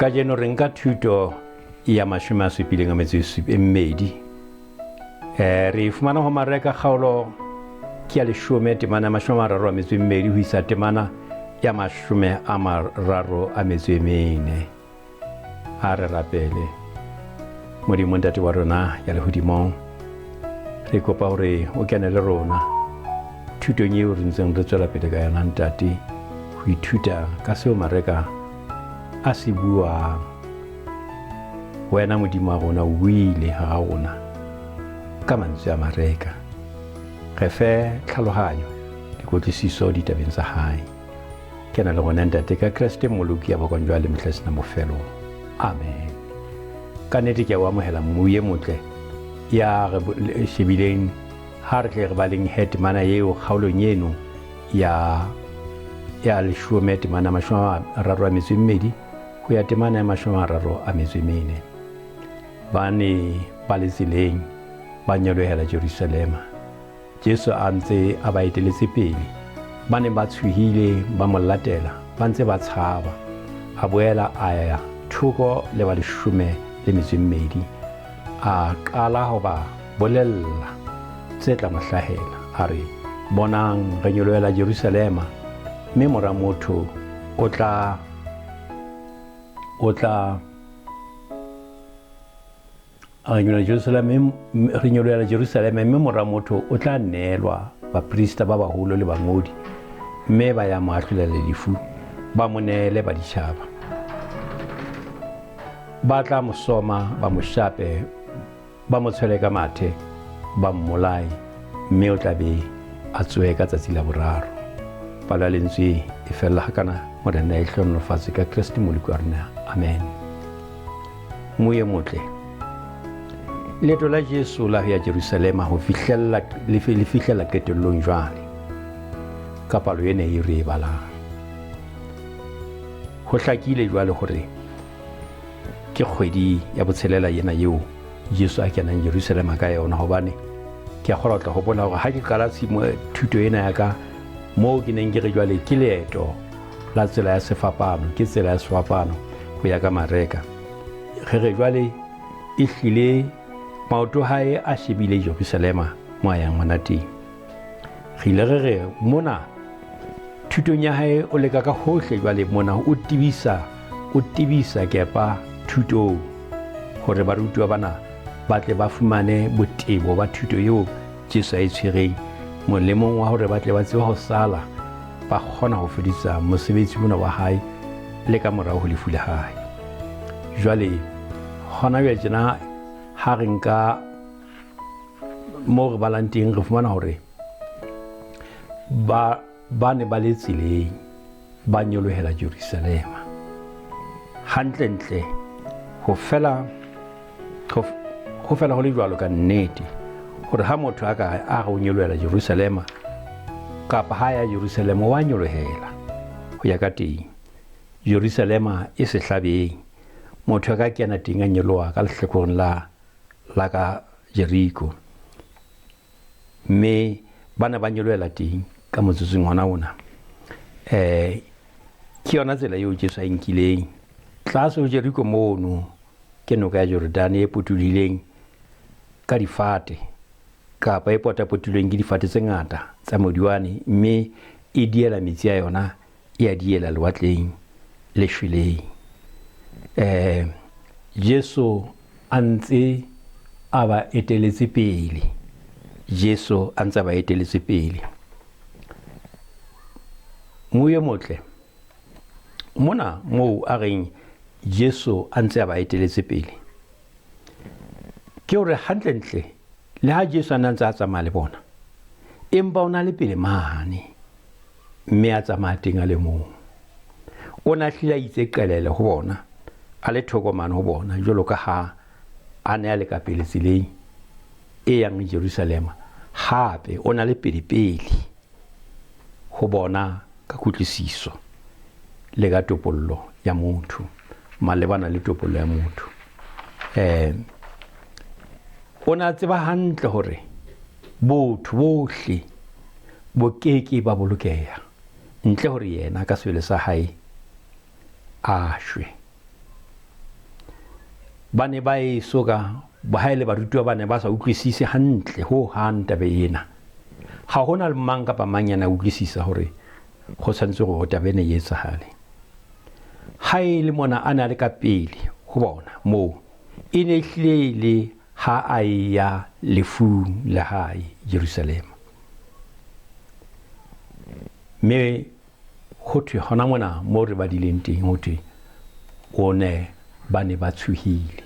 Kajeno re nka thuto ya 72. Re e fumana ho Mareka kgaolo ke ya 10 temana ya 32 ho isa temana ya 34. A re rapele. Modimo Ntate wa rona ya lehodimong, re kopa hore o kene le rona thutong eo re ntseng re tswela pele ka yona, Ntate, ho ithuta ka seo Mareka a se buang. Wena Modimo wa rona o buile hara rona ka mantswe a Mareka. Re fe tlhalohanyo le kutlwisiso ditabeng tsa hae. Kena le rona Ntate ka Kreste Mmoloki ya bokwang jwale mehla e sena bofelo. Amen. Ka nnete ke a o amohela mmu e motle ya re shebileng ha re tle re baleng he temana eo kgaolong eno ya 10 temana 32 ho ya temana ya 34. Ba ne ba le tseleng ba nyolohela Jerusalema. Jesu a ntse a ba eteletse pele. Ba ne ba tshohile ba mo latela, ba ntse ba tshaba. A boela a ya thoko le ba 12, a qala ho ba bolella tse tla mo hlahela. A re, bonang, re nyolohela Jerusalema, mme Mora motho o tla re nyolohela Jerusalema, mme Mora motho o tla neelwa baprista ba baholo le bangodi, mme ba ya mo ahlolela lefu, ba mo neele baditjhaba. Ba tla mo soma, ba mo shape, ba mo tshwele ka mathe, ba mmolaye, mme o tla be a tsohe ka tsatsi la boraro. Palo ya lentswe e fella hakana. Morena e hlohonolofatse ka Kreste Mmoloki wa rona. Amen. Moye motle. Leeto la Jesu la ho ya Jerusalema ho fihlella le fihlela qetellong jwale ka palo ena e re e balang. Ho hlakile jwale hore ke kgwedi ya botshelela ena eo Jesu a kenang Jerusalema ka yona, hobane ke a kgolwa o tla hopola hore ha ke qala tshimo thuto ena ya ka moo ke neng ke re jwale ke leeto la tsela ya sefapano, ke tsela ya sefapano ho ya ka Mareka. Re re jwale e hlile maoto hae a shebile Jerusalema mo a yang hona teng. Re ile re re mona thutong ya hae o leka ka hohle jwale mona o tebisa kepa thutong hore barutuwa bana ba tle ba fumane botebo ba thuto eo Jesu a e tshwereng, molemong wa hore ba tle ba tsebe ho sala ba kgona ho fedisa mosebetsi ona wa hae le ka morao ho lefu la hae. Jwale hona jwale tjena ha re nka moo re balang teng re fumana hore ba ne ba le tseleng ba nyolohela Jerusalema. Hantlentle ho fela ho le jwalo ka nnete hore ha motho a ka a re o nyolohela Jerusalema kapa ha ya Jerusalema wa nyolohela ho ya ka teng. Jerusalema e sehlabeng, motho a ka kena teng a nyoloha ka lehlakoreng la ka Jeriko, mme ba ne ba nyolohela teng ka motsotsong hona ona. Ke yona tsela eo Jesu a e nkileng. Tlase ho Jeriko mono ke noka ya Jordane e potolohileng ka difate kapa e potapotilweng ke difate tse ngata tsa modiwane, mme e diela metsi a yona e a diela lewatleng le shweleng. Jesu a ntse a ba eteletse pele. Jesu a ntse a ba eteletse pele. Moyo motle mona moo a reng Jesu a ntse a ba eteletse pele, ke hore hantlentle le ha Jesu a ne a ntse a tsamaya le bona, empa o na le pele mane mme a tsamaya teng a le mong. O ne a hlile a itse qelele ho bona, a le thoko mane ho bona, jwalo ka ha a ne a le ka pele tseleng e yang Jerusalema. Hape o na le pele-pele ho bona ka kutlwisiso le ka topollo ya motho, malebana le topollo ya motho. O ne a tseba hantle hore botho bohle bo keke ba bolokeha ntle hore yena ka sebele sa hae a shwe. Ba ne ba eso ka ha e le barutuwa ba ne ba sa utlwisise hantle ho hang taba ena. Ha hona le mang kapa mang ya na utlwisisa hore ho tshwanetse hore taba ena e etsahale. Ha e le mona a ne a le ka pele ho bona moo, e ne e hlile e le ha a eya lefung la hae Jerusalema. Mme ho thwe hona mona moo re badileng teng, ho thwe o ne ba ne ba tshohile,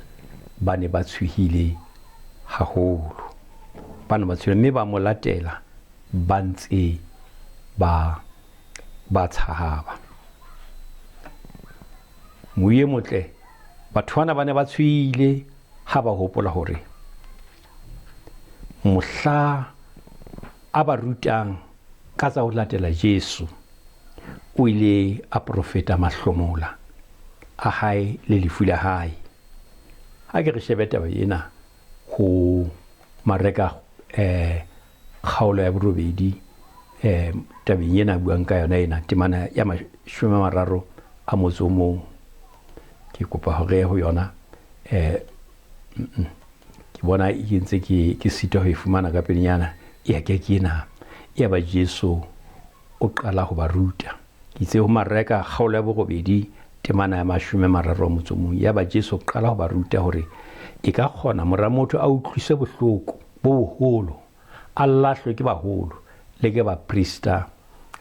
ba ne ba tshohile haholo, ba ne ba tshohile, mme ba mo latela ba ntse ba ba tshaba. Moye motle, batho bana ba ne ba tshohile ha ba hopola hore mohla a ba rutang ka tsa ho latela Jesu, o ile a profeta mahlomola a hae le lefu la hae. Ha ke re shebe taba ena ho Mareka kgaolo ya borobedi, tabeng ena a buang ka yona ena, temana ya 30 a motso o mong. Ke kopa hore ho yona, ke bona ke ntse ke sitwa ho e fumana ka pelenyana. Ya ke ke ena. Ya ba Jesu o qala ho ba ruta. Ke itse ho Mareka kgaolo ya borobedi temana ya 30 a motso o mong. Ya ba Jesu o qala ho ba ruta hore e ka kgona mora motho a utlwise bohloko bo boholo, a lahlwe ke baholo le ke baprista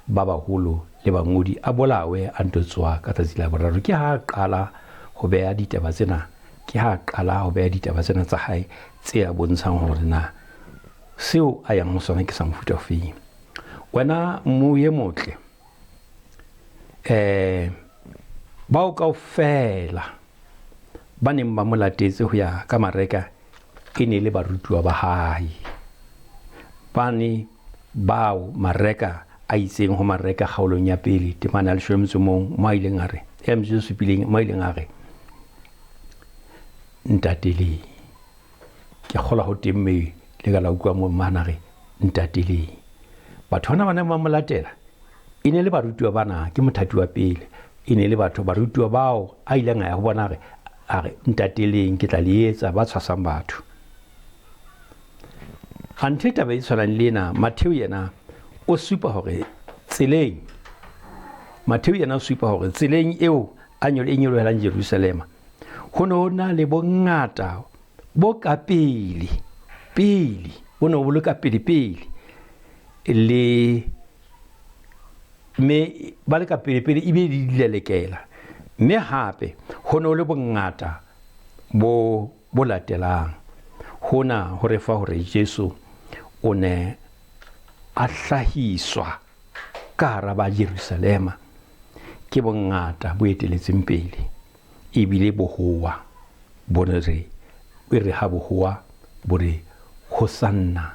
ba baholo le bangodi, a bolawe a nto tsoha ka tsatsi la boraro. Ke ha a qala ho beha ditaba tsena, ke ha a qala ho beha ditaba tsena tsa hae tse a bontshang hore na seo a yang ho sona ke sa mofuta ofeng. Wena mmu e motle, bao kaofela ba neng ba mo latetse ho ya ka Mareka e ne le barutuwa ba hae. Ba ne bao Mareka a itseng ho Mareka kgaolong ya pele temana ya 11, mo a ileng a re, ya metso e supileng, mo a ileng a re, ntateleng. Ke kgolwa ho teng mme le ka la utlwa mo mana re ntateleng. Batho bana ba neng ba mo latela e ne le barutuwa bana, ke mothati wa pele, e ne le batho barutuwa bao a ileng a ya ho bona a re ntateleng, ke tla le etsa ba tshwasang batho. Anthe taba e tshwanang le ena, Mattheu yena o supa hore tseleng, Mattheu yena o supa hore tseleng eo a e nyolohelang Jerusalema, ho ne ho na le bongata bo ka pele, pele, bo ne bo le ka pele, pele, le mme ba le ka pele, pele, ebile di dilelekela. Mme hape ho ne ho le bongata bo latelang. Hona ho re fa hore Jesu o ne a hlahiswa ka hara ba Jerusalema ke bongata bo eteletseng pele, ebile bohowa bo ne re, e re ha bohowa bo re hosanna,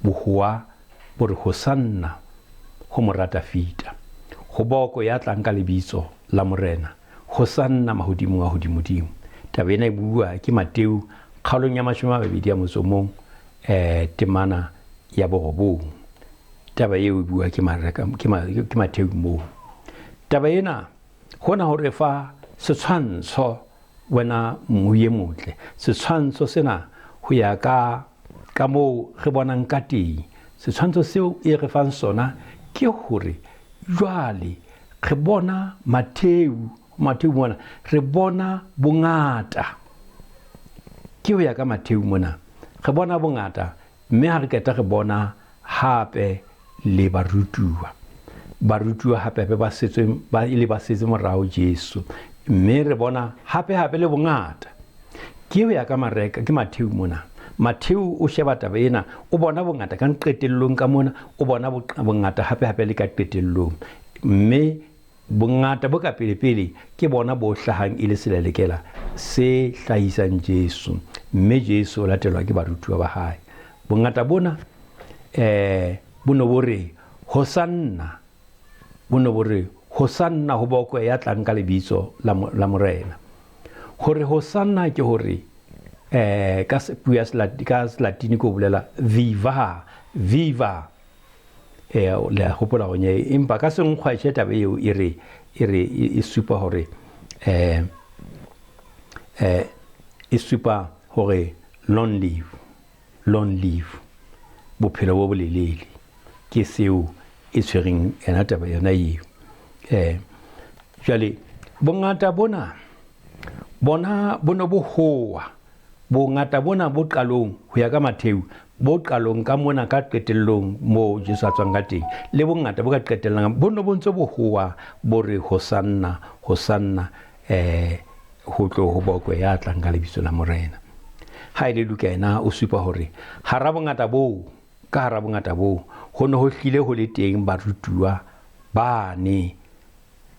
bohowa bo re hosanna ho mora Dafida, ho boko ya tlang ka lebitso la Morena, hosanna mahodimong a hodimodimo. Taba ena e bua ke Mateu kgaolong ya 20 a motso o mong, temana ya 9. Taba eo e bua ke Mareka, ke Mateu moo. Taba ena hona ho re fa setshwantsho, wena mmu e motle. Setshwantsho sena ho ya ka moo re bonang ka teng, setshwantsho seo e re fang sona ke hore jwale re bona Mateu, Mateu mona re bona bongata. Ke ho ya ka Mateu mona re bona bongata, mme ha re qeta re bona hape le barutuwa. Barutuwa hape hape ba setswe, ba ile ba setse morao Jesu, mme re bona hape hape le bongata. Ke ho ya ka Mareka, ke Mateu mona. Mateu o sheba taba ena, o bona bongata ka qetellong ka mona, o bona bongata hape hape le ka qetellong. Mme bongata bo ka pele pele ke bona bo hlahang e le selelekela se hlahisang Jesu, mme Jesu o latelwa ke barutuwa ba hae. Bongata bona, bo ne bo re hosanna, bo ne bo re hosanna ho bokwe ya tlang ka lebitso la Morena. Hore hosanna ke hore, ka puo ya ka Selatini ke ho bolela viva, viva. Le a hopola hore nye, empa ka senkgwa tjhe taba eo e re, e re, e supa hore, E supa hore long live, long live, bophelo bo bolelele. Ke seo e tshwereng yona taba yona eo. Jwale bongata bona bona bo ne bo howa, bongata bona bo qalong ho ya ka Mattheu, bo qalong ka mona ka qetellong moo Jesu a tswang ka teng, le bongata bo ka qetellang bo ne bo ntse bo howa bo re hosanna, hosanna, ho tlo ho bokwe ya tlang ka lebitso la Morena. Ha e le Luka yena o supa hore hara bongata boo, ka hara bongata boo ho ne ho hlile ho le teng barutuwa bane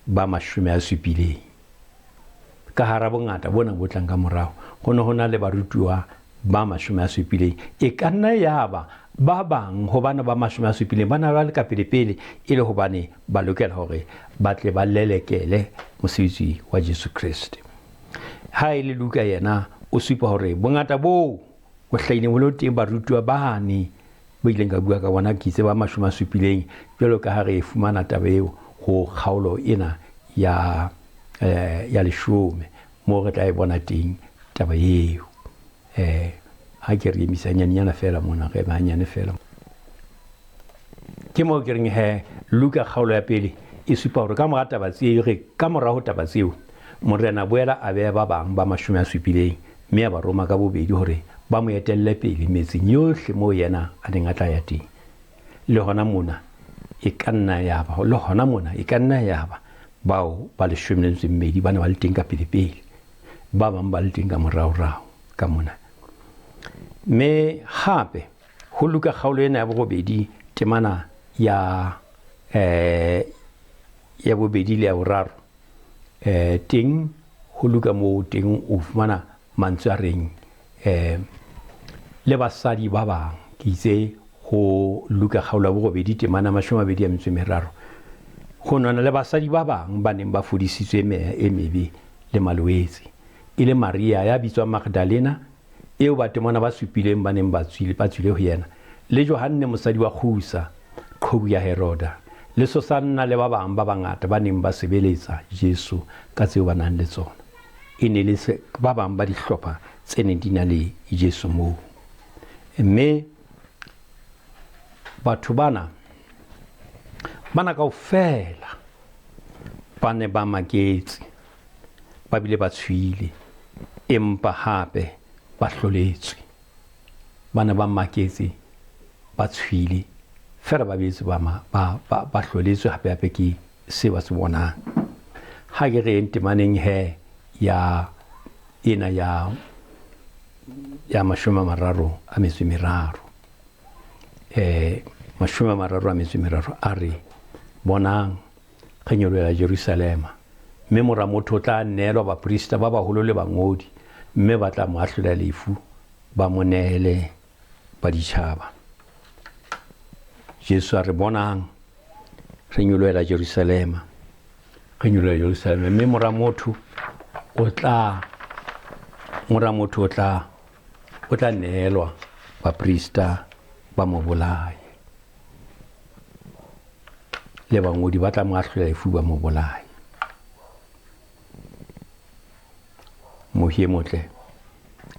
ba 70. Ka hara bongata bona bo tlang ka morao ho ne ho na le barutuwa ba 70. E ka nna yaba ba bang ho bana ba 70 ba na ba le ka pele-pele, e le hobane ba lokela hore ba tle ba lelekele mosebetsi wa Jesu Kreste. Ha e le Luka yena o supa hore bongata boo ho hlahileng ho le teng barutuwa bane bo ileng ka bua ka bona, ke itse ba 70, jwalo ka ha re e fumana taba eo ho kgaolo ena ya 10, moo re tla e bona teng taba eo. Ha ke re emisa nyanenyana fela mona, re eme hanyane fela. Ke moo ke reng he Luka kgaolo ya pele e supa hore ka mora taba tseo, re ka mora ho taba tseo, Morena boela a beha ba bang ba 70, mme a ba roma ka bobedi hore ba mo etelle pele metseng yohle moo yena a neng a tla ya teng. Le hona mona e ka nna ya ba, le hona mona e ka nna ya ba bao ba 12 ba ne ba le teng ka pele-pele, ba bang ba le teng ka moraorao ka mona. Mme hape ho Luka kgaolo ena ya 8 temana ya ya 2 le ya 3, teng ho Luka moo teng o fumana mantswe a reng le basadi ba bang. Ke itse ho Luka kgaolo ya 8 temana 23, ho nona le basadi ba bang ba neng ba fodisitswe meya e mebe le malwetse, e le Maria ya bitswang Magdalena, eo batemona ba supileng ba neng ba tswile ho yena, le Johanne mosadi wa Kgusa, qhobu ya Heroda, le Susanna le ba bang ba bangata ba neng ba sebeletsa Jesu ka tseo ba nang le tsona. E ne le ba bang ba dihlopha tse neng di na le Jesu moo. Mme batho bana kaofela ba ne ba maketse, ba bile ba tshohile, empa hape ba hloletswe. Ba ne ba maketse, ba tshohile, fela ba betse ba hloletswe hape hape ke se ba se bonang. Ha ke re temaneng he ya ena ya 33, 33 a re, bonang, re nyolohela Jerusalema, mme mora motho o tla neelwa baprista ba baholo le bangodi, mme ba tla mo ahlola lefu, ba mo neele baditjhaba. Jesu a re, bonang, re nyolohela Jerusalema, re nyolohela Jerusalema, mme mora motho o tla, mora motho o tla, o tla neelwa baprista ba mo bolaye, le bangodi ba tla mo ahlola lefu ba mo bolaye. Mohi e motle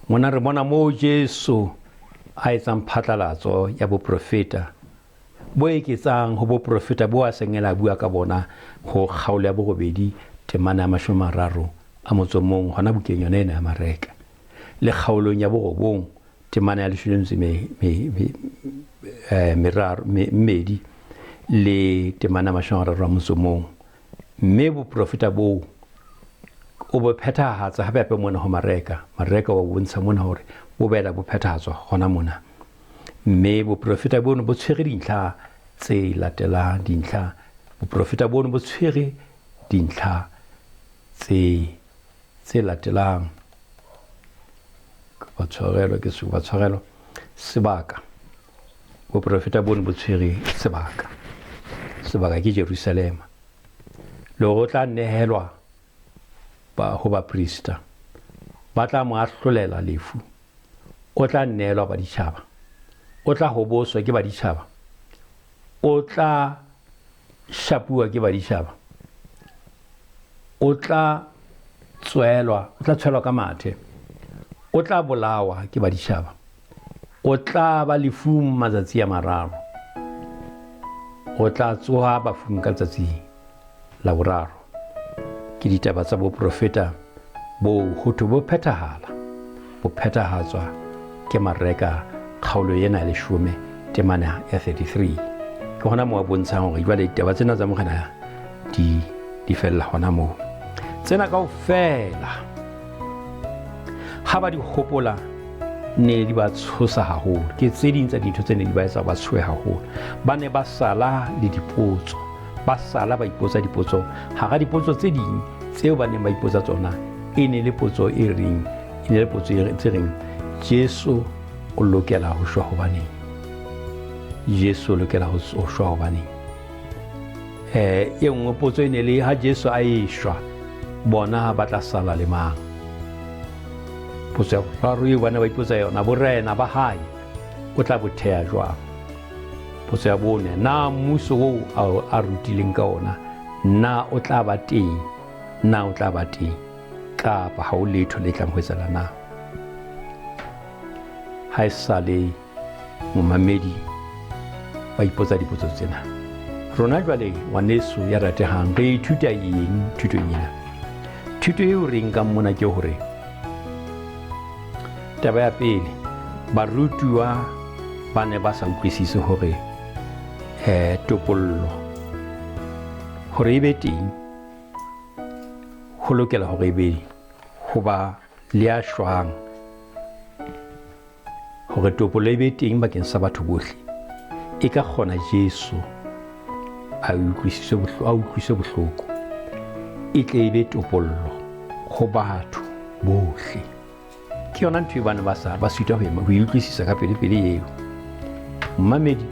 mona re bona moo Jesu a etsang phatlalatso ya boprofeta bo eketsang ho boprofeta bo a seng a bua ka bona ho kgaolo ya 8 temana ya 31 hona bukeng yona ena ya Mareka, le kgaolong ya 9 temana ya 12 le temana ya 31. Mme boprofeta boo o bo phethahatsa hape hape mona ho Mareka. Mareka wa bontsha mona hore bo boela bo phethahatswa hona mona. Mme boprofeta bono bo tshwere dintlha tse latelang, dintlha, boprofeta bono bo tshwere dintlha tse latelang. Ba tshwarelo, ke se ba tshwarelo sebaka. Boprofeta bono bo tshwere sebaka. Sebaka ke Jerusalema. Le hore o tla nehelwa ho baprista, ba tla mo ahlolela lefu, o tla neelwa baditjhaba, o tla hoboswa ke baditjhaba, o tla shapuwa ke baditjhaba, o tla tswelwa, o tla tshwelwa ka mathe, O tla bolawa ke baditjhaba, o tla ba lefung matsatsi a mararo, o tla tsoha bafung ka letsatsi la boraro. Ke ditaba tsa boprofeta boo ho thwe bo phethahala, bo phethahatswa ke Mareka kgaolo ena ya leshome temana ya 33. Ke hona moo a bontshang hore jwale ditaba tsena tsa Morena di di fella hona moo. Tsena kaofela ha ba di hopola ne di ba tshosa haholo. Ke tse ding tsa dintho tse ne di ba etsa ba tshohe haholo. Ba ne ba sala le dipotso, ba sala ba ipotsa dipotso. Hara dipotso tse ding tseo ba neng ba ipotsa tsona e ne le potso e reng, e ne le potso e tse reng Jesu o lokela ho shwa hobaneng? Jesu o lokela ho shwa hobaneng? E nngwe potso e ne le ha Jesu a eshwa, bona ba tla sala le mang? Potso ya boraro eo ba ne ba ipotsa yona, borena ba hae o tla bo thea jwang? Potso ya bone, na mmuso oo a rutileng ka ona, na o tla ba teng? Na o tla ba teng? Kapa ha o letho le tlang ho etsahala na? Ha e sale momamedi ba ipotsa dipotso tsena. Rona jwale ngwaneso ya ratehang, re ithuta eng thutong ena? Thuto eo re nkang mona ke hore taba ya pele, barutuwa ba ne ba sa utlwisise hore topollo hore e be teng ho lokela hore e be ho ba le ya shwang, hore topollo e be teng bakeng sa batho bohle. E ka kgona Jesu a utlwiswe bohloko, e tle e be topollo ho batho bohle. Ke yona ntho e ba ne ba sa ba sitwa ho e utlwisisa ka pele pele eo. Mmamedi,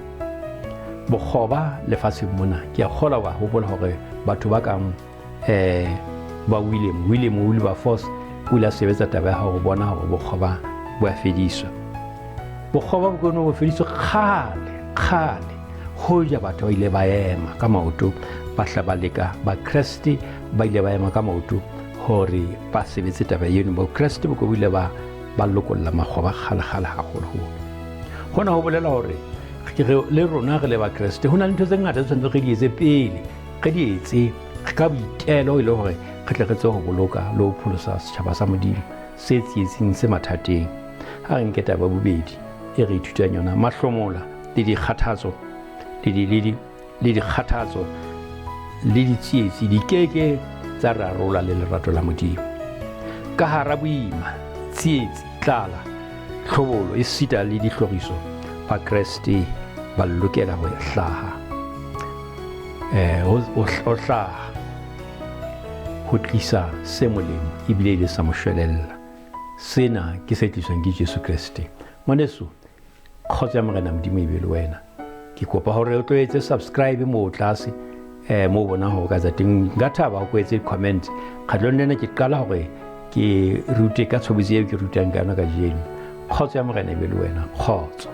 bokgoba lefatsheng mona, ke a kgolwa wa hopola hore batho ba kang ba William Wilberforce o ile a sebetsa taba ya hore bona hore bokgoba bo a fediswa. Bokgoba bo kone ho fediswa kgale kgale, hoja batho ba ile ba ema ka maoto, ba hla ba leka, Bakreste ba ile ba ema ka maoto hore ba sebetse taba eno. Bakreste bo ile ba lokolla makgoba kgale kgale haholoholo. Hona ho bolela hore le rona re le Bakreste ho na le ntho tse ngata tse tshwanetse re di etse pele, re di etse ka boitelo e le hore re tle re tsebe ho boloka le ho pholosa setjhaba sa Modimo se tsietsing, se mathateng. Ha re nke taba bobedi e re ithutang yona, mahlomola le dikgathatso le dikgathatso le ditsietsi di keke tsa re arola le lerato la Modimo. Ka hara boima, tsietsi, tlala, tlhobolo esita le dihloriso, Bakreste ba lokela ho hlaha ho hlaha ho tlisa se molemo ebile e le sa moshwelella. Sena ke se tliswang ke Jesu Kreste. Ngwaneso, kgotso ya Morena Modimo e be le wena. Ke kopa hore o tlo etse subscribe moo tlase, moo bonang hore o ka etsa teng. Nka thaba o etse comment. Kgatlong lena ke qala hore ke rute ka tshobotsi eo ke rutang ka yona kajeno. Kgotso ya Morena e be le wena. Kgotso.